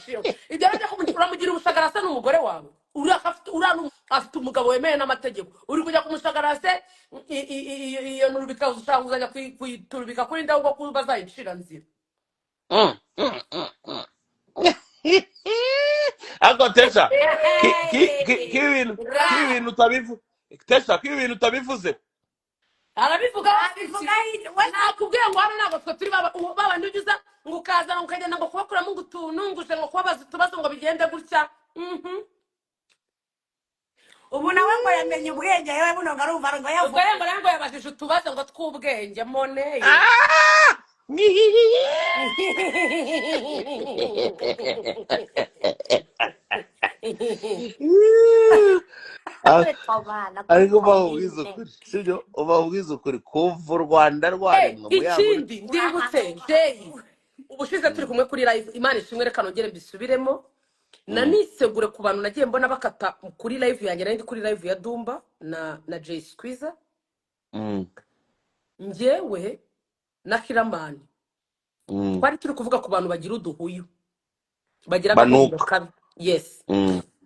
Ibyo rero byo kumugira, uramugira ubushagara se n'umugore wawe? Uriya uriya afite umugabo wemewe n'amategeko, uri kujya kumushagara se? Iyo nturubika ushaka kuzajya kuyiturubika kuri nde ahubwo ko bazayicira nzira? Ariko Tesha, ki ibintu utabivu, Tesha, ki ibintu utabivuze. Arabivuga. Abivuga we. Nakubwiye ngo hano ntabwo twe turi babandi ujya uza ngo ukazana, ukagenda ngo kubakuramo ngo utuntu, ngo uje ngo kubabaza utubazo ngo bigende gutya. Ubu nawe ngo yamenye ubwenge, yewe buno ngo arumva ngo Ubwo yavuga. rero ngo nawe ngo yabajije utubazo ngo tw'ubwenge moneye. Ah! Ah, ariko uba ubwiza ukuri, sibyo? Uba ubwiza ukuri kuva u Rwanda rwaremwa muyango. Ikindi ndibutse, Jay, ubushize turi kumwe kuri live, Imana ishimwe, reka nongere mbisubiremo, nanisegure ku bantu nagiye mbona bakata kuri live yanjye. Nari ndi kuri live ya Dumba na Jay Squeezer, njyewe na Kiramani, twari turi kuvuga ku bantu bagira uduhuyu, bagira agahumuro Banuka. kabi, yes.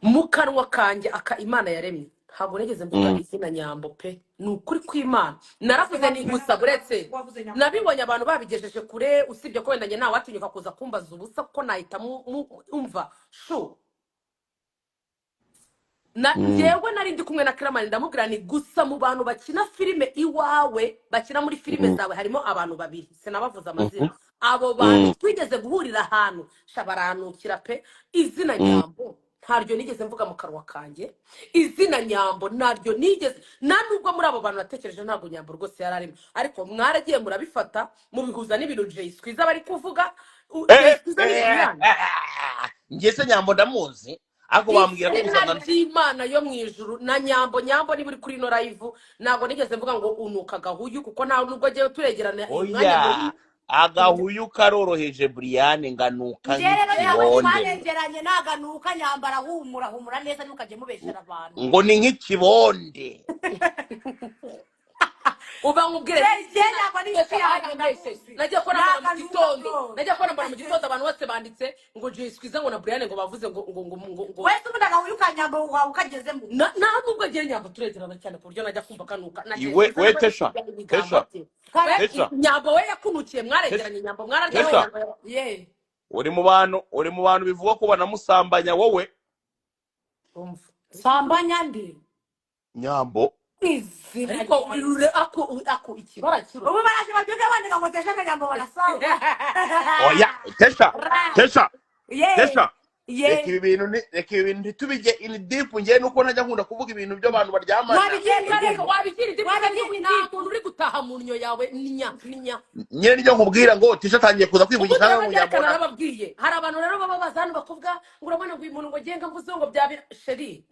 Mu kanwa kanjye aka Imana yaremye, ntabwo nigeze mvuga izina Nyambo pe. Ni ukuri kw'Imana, naravuze ni gusa uretse Wavuze Nyambo. Nabibonye abantu babigejeje kure, usibye ko wenda njye ntawatinyuka kuza kumbaza ubusa kuko nahita umva shu na njyewe nari ndi kumwe na Kiramani, ndamubwira ni gusa mu bantu bakina filime iwawe, bakina muri filime zawe, harimo abantu babiri, sinabavuze amazina. Abo bantu twigeze guhurira ahantu sha baranukira pe. Izina Nyambo ntaryo nigeze mvuga mu kanwa kanjye, izina Nyambo ntaryo nigeze, nta nubwo muri abo bantu natekereje, ntabwo Nyambo rwose yari arimo. Ariko mwaragiye murabifata mubihuza n'ibintu Jay Squeezer bari kuvuga. Jay Squeezer ni Brian. Njye se Nyambo ndamuzi, ariko bambwira ko Izina gusa ngo ry'Imana yo mu ijuru na Nyambo, Nyambo niba uri kuri ino live, ntabwo nigeze mvuga ngo unuka agahuyu, kuko nta nubwo agiye turegerana umwanya Oya. munini. Agahuyu karoroheje, Brian, nganuka Njye rero Nyambo nk'ikibonde. twaregeranye, naganuka nyambara humura humura neza, ntukajye mubeshyera abantu. Ngo ni nk'ikibonde. Uba nkubwire. Njye ntabwo ari inshuti yanjye, ndamuzi. Nagiye kubona mbona mu Naganuka gitondo, bro. nagiye kubona mbona mu gitondo abantu bose banditse ngo Jay Squeezer ngo na Brian ngo bavuze ngo Wese ubundi agahuyu ka Nyambo wawe ukagezemo. Nta nubwo agiye Nyambo turegerana cyane ku buryo najya kumva kanuka na Jay Iwe Squeezer we nawe Tesha. ibigambo Tesha. bye. We Tesha. Nyambo we yakunukiye, Tesha. mwaregeranye, Nyambo mwararyamye. Tesha. Nyambo ye. Uri mu bantu bivugwa ko banamusambanya wowe. Umva. Sambanya ndi? Nyambo. Izina Ariko rya urure ako ikibara kiro. Ubu baraje babyuke bandika ngo Tesha na Nyambo barasamba. Oya Tesha. Ra. Tesha. Ye. Tesha. Ye. Reka ibi bintu reka ibi bintu ntitubijye in deep. Njye nuko ntajya nkunda kuvuga ibintu by'abantu baryamana. Wabigiye. Reka, wabigira indi. Wabigira. Nta muntu uri gutaha mu nnyo yawe, ninya ninya. Nyine nibyo nkubwira ngo Tesha atangiye kuza Ubundi kwivugisha rero ngo njye reka Nyambo narababwiye, hari abantu rero baba baza hano bakavuga ngo urabona ngo uyu muntu ngo ngenga mvuze ngo bya chéri.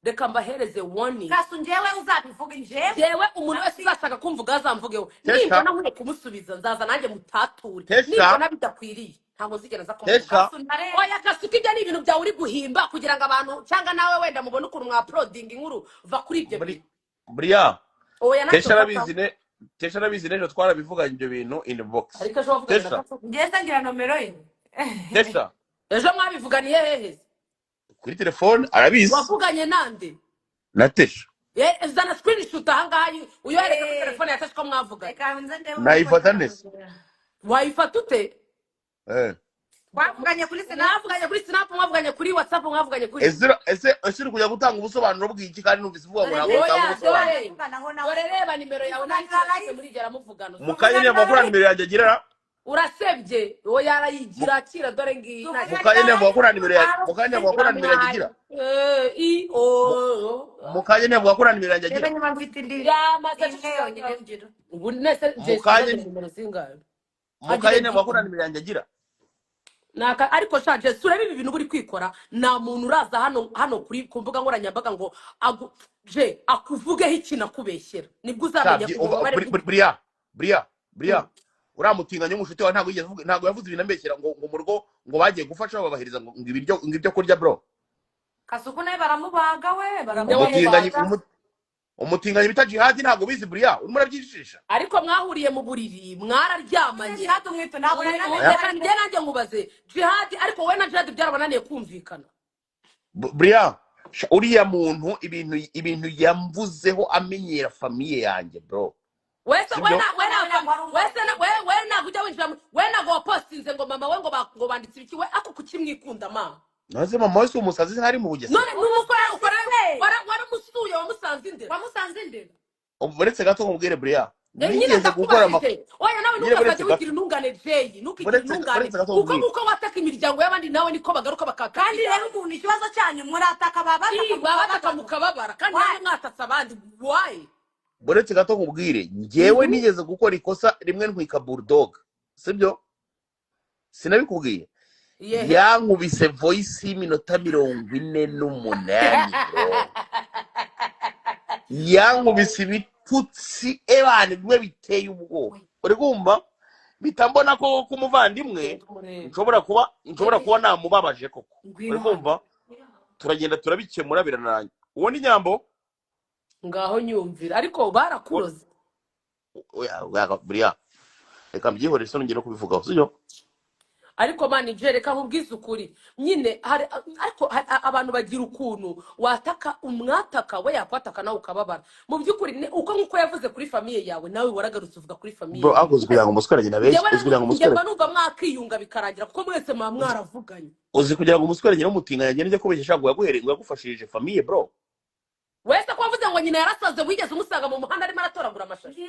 Reka mbahereze warning. Kasu, njyewe uzabivuga njyewe. Jewe umuntu wese uzashaka kumvuga azamvugeho. Tesha. Nimbona nkwiye kumusubiza, nzaza nanjye mutature. Tesha. Nimbona bidakwiriye, ntabwo nzigera nza kumuvuga. Tesha. Kasu, ndareba. Oya kasuka, ibyo ni ibintu byawe uri guhimba kugira ngo abantu cyangwa nawe wenda mubone ukuntu mwauploadinga inkuru. Va kuri ibyo Muri bintu. Buriya Oya, ntacyo Tesha mfata. arabizi ne, Tesha arabizi, n'ejo twarabivuganye ibyo bintu in box. Ariko ejo wavuganye na Tesha. Kasuku? Njye se ngira nomero ye? Tesha. Ejo mwabivuganiye hehe se? Kuri telefone, arabizi. Wavuganye nande? Na Tesha. Zana screenshot ahangaha uyohereze kuri telefone ya Tesha ko mwavuganye. Reka nze ndebe uko. Nayifata nese? Wayifata ute? Eh. Twavuganye kuri Snap. Mwavuganye kuri Snap, mwavuganye kuri WhatsApp, mwavuganye kuri Ese uri kujya gutanga ubusobanuro bw'iki kandi numvise uvuga ngo Dore ntabwo utanga Oya. ubusobanuro? Dore. Tuvuganaho nawe. Dore, reba nimero yawe, nta Tuvuganira n'ikintu na kimwe live. murigera muvugana. Mu kanya niyo avuga ko nta nimero yanjye agira. Urasebye, oya, arayigira, akira, dore ngiyi nta Mu kanya niyo avuga ko nta nimero yanjye, mu kanya avuga ko nta nimero yanjye agira. I o Mu kanya niyo avuga ko nta nimero yanjye Reba agira. niba mfite indi Yamaze. imwe yonyine ngira. Ubu nese Mu Jay kanya agira nimero zingahe? Mu Agira kanya niyo avuga ko ebyiri. nta nimero yanjye agira. Naka ariko shanje, urebe ibi bintu uri kwikora. Nta muntu uraza hano kuri ku mbuga nkoranyambaga ngo agu je akuvugeho ikintu akubeshyera, nibwo uzamenya Shabye ububabare. Buriya buriya buriya uriya mutinganyi w'umushuti wawe ntabwo yigeze ntabwo yavuze ibintu ambeshyera ngo mu rugo ngo bagiye gufasha babaheriza ngo ibiryo, ngo ibyo kurya, bro. Kasuku nawe baramubaga we. Nde? Baramubaga. Umutinganyi. Wamubaga? Umutinganyi bita Jihadi ntabwo bizi. Buriya urimo urabyijijisha. Ariko mwahuriye mu buriri, mwararyamanye. Jihad umwito ntabwo nari Oya. Reka njye nanjye nkubaze, Jihadi, ariko wowe na Jihadi byarabananiye kumvikana? Buriya uriya muntu ibintu yamvuzeho amenyera famille yanjye, bro. Wese we Sibyo? na we na wese na we ntabwo ujya winjira we ntabwo wapostinze ngo mama we ngo banditse ibiki we. Ako kukimwikunda mama? Naze mama we si umusazi, ntari mu Bugesera. None nuko ukora waramusuye, wamusanze indera? Wamusanze indera? Uretse gato nkubwire, buriya Nyine nigeze gukora ndakubajije. Oya, nawe Nyine ntukazajya buretse gato. wigira intungane, Jeyi, ntukigire intungane. Buretse gato Kuko nkubwire. nguko wataka imiryango y'abandi, nawe niko bagaruka bakataka Kandi rero iyawe. umuntu ikibazo cyanyu murataka, babataka. Ii, babataka mukababara kandi Why? namwe mwatatse abandi, why? Buretse gato nkubwire, njyewe nigeze gukora ikosa rimwe ntwika Bulldog, sibyo? Sinabikubwiye? Yehe. Yankubise voice y'iminota 48, bro. Yankubise ibitutsi ebana bimwe biteye ubwoba, uri kumva? Mpita mbona ko k'umuvandimwe nshobora kuba namubabaje koko, uri kumva? Turagenda turabikemura, birarangira. Uwo ni Nyambo. Ngaho nyumvira, ariko barakuroze. Oya, oya, buriya reka mbyihorere, sinongere no kubivugaho, sibyo? Ariko man, je reka nkubwize ukuri nyine, hari ariko hari abantu bagira ukuntu wataka umwataka, we yakwataka nawe ukababara. Mu by'ukuri uko nk'uko yavuze kuri famille yawe, nawe waragarutse uvuga kuri famille Bro, ye. ariko uzi kugira ngo umusore nyina benshi Njyewe uzi kugira ngo njye umusore mba numva mwakiyunga bikarangira, kuko mwese muba mwaravuganye. Uzi kugira ngo umusore nyina w'umutinganyi agende ajye kubeshya ngo yaguhereye, ngo yagufashirije famille, bro? Wese ko wavuze ngo nyina yarasaze, wigeze umusanga mu muhanda arimo aratoragura amashashi?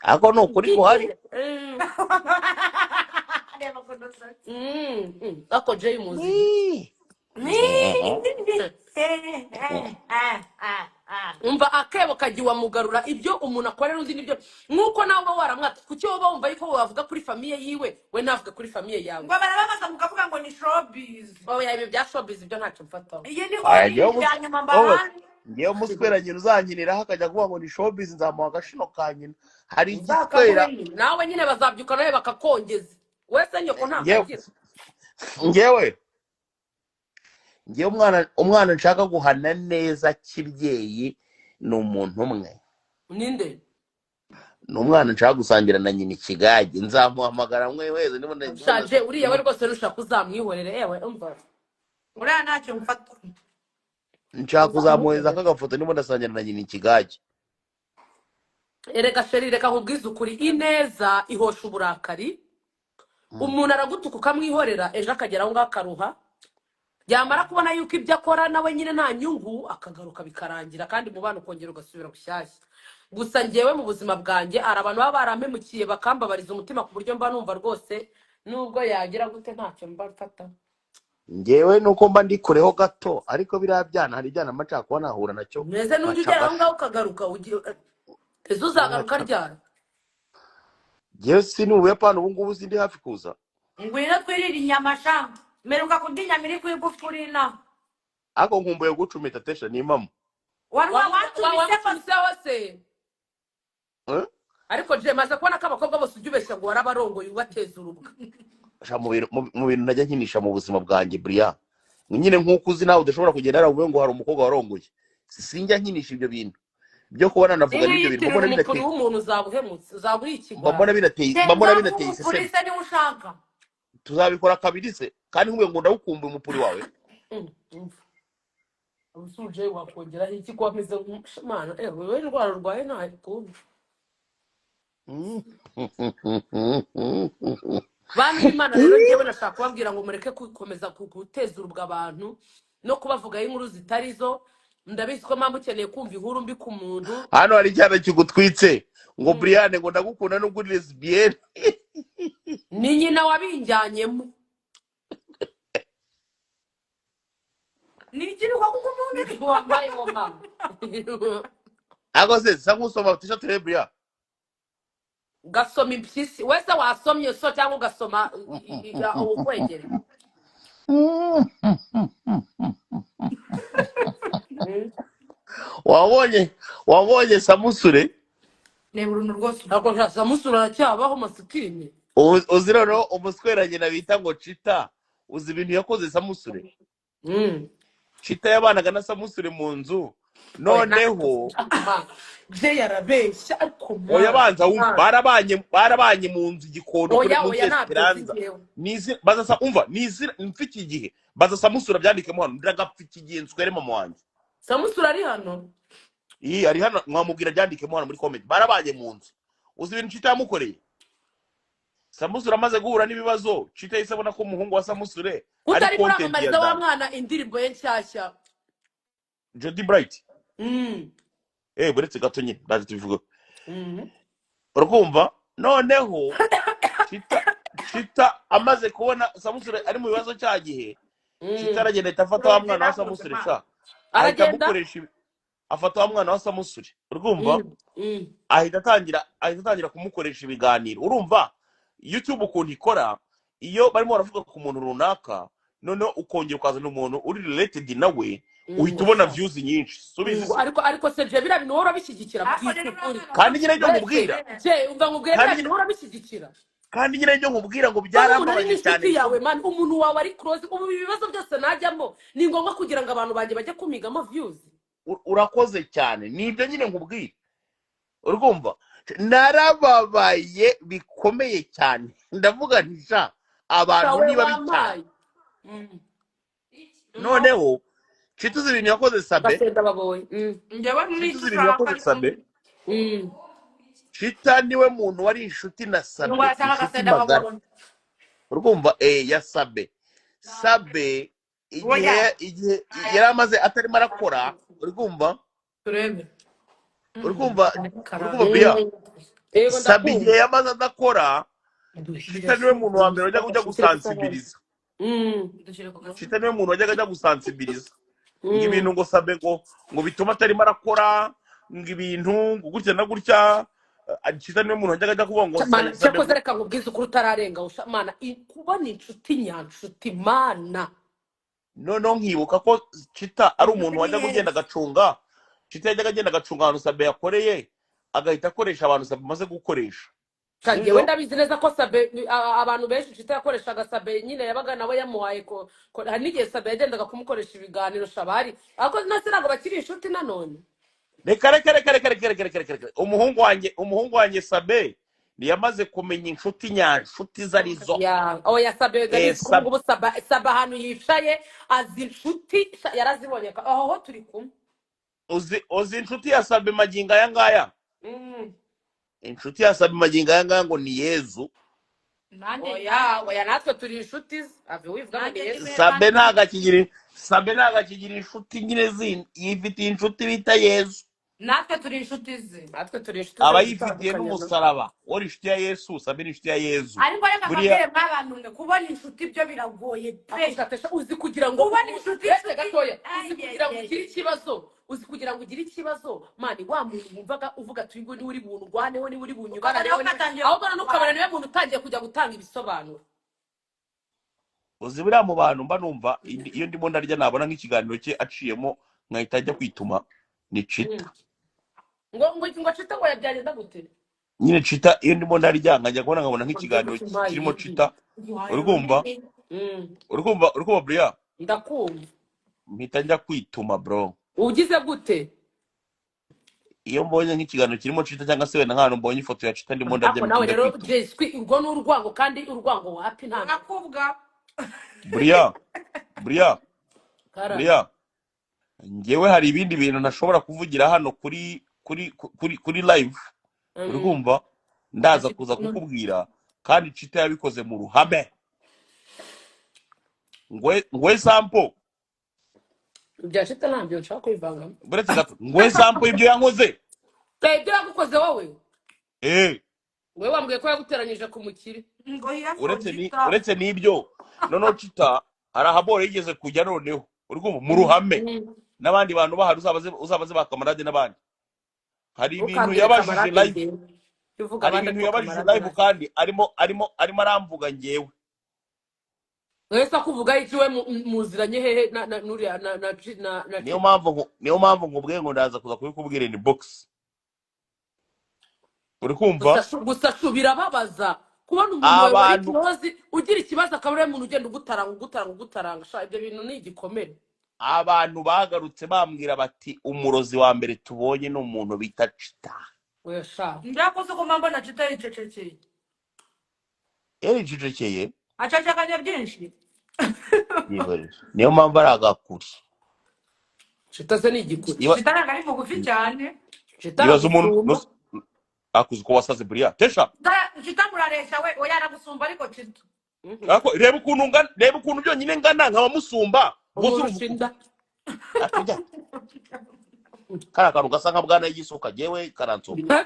Ariko ni ukuri guhari. Reba ukuntu usa. Ariko Jay muzi. Umva, akebo kagiwa mugarura. Ibyo umuntu akorera undi nibyo, nk'uko nawe uba waramwata. Kuki wowe wumva yuko wavuga kuri famille yiwe, we navuga kuri famille yawe? Ngo barababaza mukavuga ngo ni showbiz. Oya, ibyo bya showbiz ibyo ntacyo mfataho. Iyi ni Aya, ori njyewe ya nyuma wowe mbahaye. Ngewe umuswera nyina uzankiniraho akajya kuvuga ngo ni showbiz, nzamuha agashino ka nyina. Hari igiswera. Uzakamuhe nawe nyine, bazabyuka nawe bakakongeza. Wese nyoko Ngewe ntakagira. Ngewe umwana nshaka guhana neza kibyeyi ni umuntu umwe. Ninde? Ni umwana nshaka gusangira na nyina ikigage, nzamuhamagara mwe wese ndimo Shaje uriya we rwose nushaka uzamwihorere, yewe umva. Uriya ntacyo mfata. Nshaka kuzamwohereza Uzamwihorere. akagafoto ndimo ndasangira na nyina ikigage. Erega chéri, reka nkubwize ukuri, ineza ihosha uburakari. Umuntu aragutuka ukamwihorera, ejo akagera aho ngaho akaruha, yamara kubona yuko ibyo akora nawe nyine nta nyungu, akagaruka bikarangira, kandi umubano ukongera ugasubira bushyashya. Gusa ngewe mu buzima bwanjye hari abantu baba barampemukiye bakambabariza umutima, ku buryo mba numva rwose nubwo yagira gute ntacyo mba mfata. Ngewe nuko mba ndi kureho gato, ariko biriya byana, hari ibyana mba nshaka kuba nahura nacyo. Mbese nujya nkaca ugera aho agasha ngaho ukagaruka ese uzagaruka nkaca ryari? Ngewe si ni mu Buyapani ubu ngubu, sindi hafi kuza. Ngwino twirire inyama sha, mperuka kurya inyama iri ku igufuri inaha. Ariko nkumbuye gucumita tesha, ni impamo. Wari wacumise? Wamucumise hose. Eh? Ariko je maze kubona ko abakobwa bose ujya ubeshya ngo warabarongoye ubateza urubwa. Sha, mu bintu ntajya nkinisha mu buzima bwanjye, buriya nyine nk'uko uzi nawe udashobora kugenda hariya uvuge ngo hari umukobwa warongoye, sinjya nkinisha ibyo bintu byo kubona navuga Niba n'ibyo bintu yitirira mba mbona umukuru binateye w'umuntu, uzaba uhemutse, uzaba uri mba mbona ikigwari. binateye mba mbona binateye Nzaguha iseseme. se niba ushaka. Tuzabikora kabiri se kandi nkubwiye ngo ndawukumbuye umupuri wawe. Ubusuje wakongeraho iki ko wameze nk'umwana? Ewe wowe, indwara urwaye ntayikumva. Bantu b'Imana rero, njyewe nashaka kubabwira ngo mureke gukomeza guteza urubwa abantu no kubavugaho inkuru zitari zo. Ndabizi ko mpamvu ukeneye kumva inkuru mbi ku muntu. Hano hari icyana kigutwitse ngo Brian, ngo ndagukunda nubwo uri lesbienne. Ni nyina wabinjyanyemo. Ni ikiruhuko kuko umuntu Wambaye uwo mama. Ariko se sa nk'usoma tisha turebe Brian. Ugasoma impyisi wese wasomye so, cyangwa ugasoma ukwegere. Wabonye samusure? Reba uruntu rwose. Ntabwo ntasamusura, aracyabaho masikini. Uzi noneho umuswera nyina bita ngo Cita, uzi ibintu yakoze samusure? Chita yabanaga na Samusure mu nzu. Oya. Noneho Je yarabeshya, ariko oya, mwana banza wumva. mwana. Barabanye mu nzu Gikondo kuri Oya. munsi Oya, ya ntabyo nzi. Esperanza. Njyewe Nizi baza sa umva nizira mfite igihe baza Samusure byandikemo hano, ndagapfa iki gihe nswere mama wanjye. Samusure ari hano. Iyi ari hano, mwamubwira byandikemo hano muri comment. Barabanye mu nzu. Uzi ibintu Chita yamukoreye? Samusure amaze guhura n'ibibazo, Chita yahise abona ko umuhungu wa Samusure ari Utari content ya kuramamariza wa Dani. mwana indirimbo ye nshyashya. Jody Bright. Buretse gato nyine ndaje tubivuga. Urakumva, noneho Chita amaze kubona Samusure ari mu bibazo cya gihe, Chita aragenda ahita afata wa mwana wa Samusure sha, ahita Aragenda amukoresha afata wa mwana wa Samusure, urumva? Ahita atangira kumukoresha ibiganiro. Urumva YouTube ukuntu ikora, iyo barimo baravuga ku muntu runaka, noneho ukongera ukazana umuntu uri related nawe, uhita ubona views nyinshi. Subizi Ngo se? Ariko se je, biriya bintu wowe urabishyigikira? Ariko Bwite rero ukuri. uriya mwana Kandi nyine ibyo Uretse nkubwira je, umva nkubwire, kandi biriya nyine bintu wowe urabishyigikira? Kandi nyine ibyo nkubwira ngo None umuntu ari byarambabaje cyane. n'inshuti yawe man, umuntu wawe ari close, ubu ibi bibazo byose najyamo ni ngombwa kugira ngo abantu banjye bajye kumigamo views? Urakoze cyane, nibyo nyine nkubwira. Urumva, narababaye bikomeye cyane, ndavuga nti sha, abantu Shawe niba bicyane. wampaye. Noneho Chita, uzi ibintu yakoze Sabe? Basenda baboye. Njyewe Chita, n'icyo uzi ibintu ushaka yakoze ariko Sabe? Chita niwe muntu wari inshuti na Sabe, wasanga inshuti agasenda magara. babonye. Urumva, ya Sabe, Sabe igihe Oya. igihe yari amaze atarimo arakora, urumva? Turebe. Urumva, urumva bia? Yego. Sabe igihe Ndakumva. yamaze adakora, Chita niwe muntu wa mbere wajyaga ujya gusansibiliza. Chita niwe muntu wajyaga ajya gusansibiliza ngo ibintu ngo Sabe ngo bituma atarimo arakora, ngo ibintu ngo gutya na gutya. Chita niwe muntu wajyaga ajya kuvuga ngo Mana, Sabe cyakoze reka nkubwize ukuri, utararenga usha mana, kubona inshuti nyanshuti, mana. Noneho nkibuka ko Chita ari umuntu Inshuti ni wajyaga ugenda Yesu. agacunga, Chita yajyaga agenda agacunga ahantu Sabe yakoreye, agahita akoresha abantu Sabe amaze gukoresha. Njyewe Sibyo? ndabizi neza ko Sabe abantu benshi Chita yakoreshaga, Sabe nyine yabaga nawe yamuhaye ko hari n'igihe Sabe yagendaga kumukoresha ibiganiro shabari, ariko nase ntabwo bakiri inshuti nanone. Reka reka reka reka reka reka reka reka reka, umuhungu wanjye Sabe ntiyamaze kumenya inshuti nyanshuti izo arizo. Ya, oya, Sabe ndabizi ko ubu Sabe ngubu Sabe ahantu yicaye azi inshuti yarazibonye, aho ho turi kumwe. Uzi inshuti ya Sabe magingo aya ngaya? Inshuti ya Sabe magingo aya ngaya ngo ni Yezu. Nanjye Oya, oya, natwe turi inshuti ze, ave wivuga ngo ni nanjye Yesu. ndiwe. Sabe Kandi ntabwo akigira, Sabe ntabwo akigira inshuti nyine zindi, yifitiye inshuti bita Yezu. Natwe turi inshuti ze. Natwe turi inshuti Aba ze yifitiye zitandukanye na n'umusaraba wari inshuti ya Yesu. Sabe ni inshuti ya Yezu. Ariko reka Buriya mbabwire mw'abantu mwe, kubona inshuti byo biragoye pe. Ako uzi kugira ngo Kubona inshuti uretse inshuti gatoya, uzi kugira ngo ayeyeye. ugire ikibazo, uzi kugira ngo ugire ikibazo man, wa muntu wumvaga uvuga ati uyu nguyu niwe uri bundwaneho, niwe uri Ukabona bunyubarareho, ko niwe atangiye ahubwo noneho ukabona kurwana. niwe muntu utangiye kujya gutanga ibisobanuro. Uzi buriya mu bantu mba numva iyo ndimo ndarya nabona nk'ikiganiro cye aciyemo nkahita ajya kwituma ni Chita. Ngo Chita ngo yabyagenda gute? Nyine Chita, iyo ndimo ndarya nkajya kubona nkabona Ngo ngiye nk'ikiganiro guca kirimo impaye. Chita, uri kumva? Uri kumva buriya? Ndakumva. Mpita njya kwituma, bro. Ugize gute? Iyo mbonye nk'ikiganiro kirimo Chita cyangwa se wenda nk'ahantu mbonye ifoto ya Chita ndimo ndarya, Ariko mpita nawe njya rero kwituma. Jeswi, urwo ni urwango, kandi urwango wapi, nta Urakubwa. Buriya buriya karame. Buriya njyewe hari ibindi bintu ntashobora kuvugira hano kuri live, uri kumva? Ndaza kuza kukubwira. Kandi Chita yabikoze mu ruhame, ngwe sample. Ibya Chita ntabyo nshaka kwivangamo. Buretse gato, ngwe sample ibyo yankoze. Ibyo yagukoze wowe? Eh. Wowe wambwiye ko yaguteranyije ku mukire. Ngo hiya. Uretse ni Chita. Uretse n'ibyo, noneho Chita hari ahaboro yigeze kujya, noneho uri kumva, mu ruhame n'abandi bantu bahari, uzabaze ba kamarade n'abandi, hari ibintu Ntukambwire yabajije kamarade. live. Njyewe jya uvuga Hari abandi, ibintu ariko yabajije kamarade live nta kandi arimo aramvuga njyewe. Wese akuvuga iki? We muziranye hehe na nuriya na Niyo Chita? mpamvu niyo mpamvu nkubwiye ngo ndaza kuza kubikubwira in box, uri kumva? Gusa shu, birababaza kubona umuntu wawe wari Abantu close ugira ikibazo akaba ariwe muntu ugenda ugutaranga, ugutaranga, ugutaranga sha, ibyo bintu ni igikomere. Abantu bagarutse bambwira bati: "Umurozi wa mbere tubonye ni umuntu bita Cita." Oya sha. Ndakoze ko mbona Cita yicecekeye. Yaricecekeye. Acecekanye byinshi. Yihorere, niyo mpamvu ari agakuri. Cita se ni igikuri? Cita ntabwo ari mugufi cyane. Cita Ibaza umuntu aragusumba. Akuzi ko wasaze buriya tesha. Cita murareshya we. Oya, aragusumba ariko Cita. Ariko reba ukuntu ngana, reba ukuntu byonyine ngana nkaba musumba ubwo se Umurusha urumva inda. Akujya kariya kantu gasa nka bwana y'igisuka, jyewe karansumba.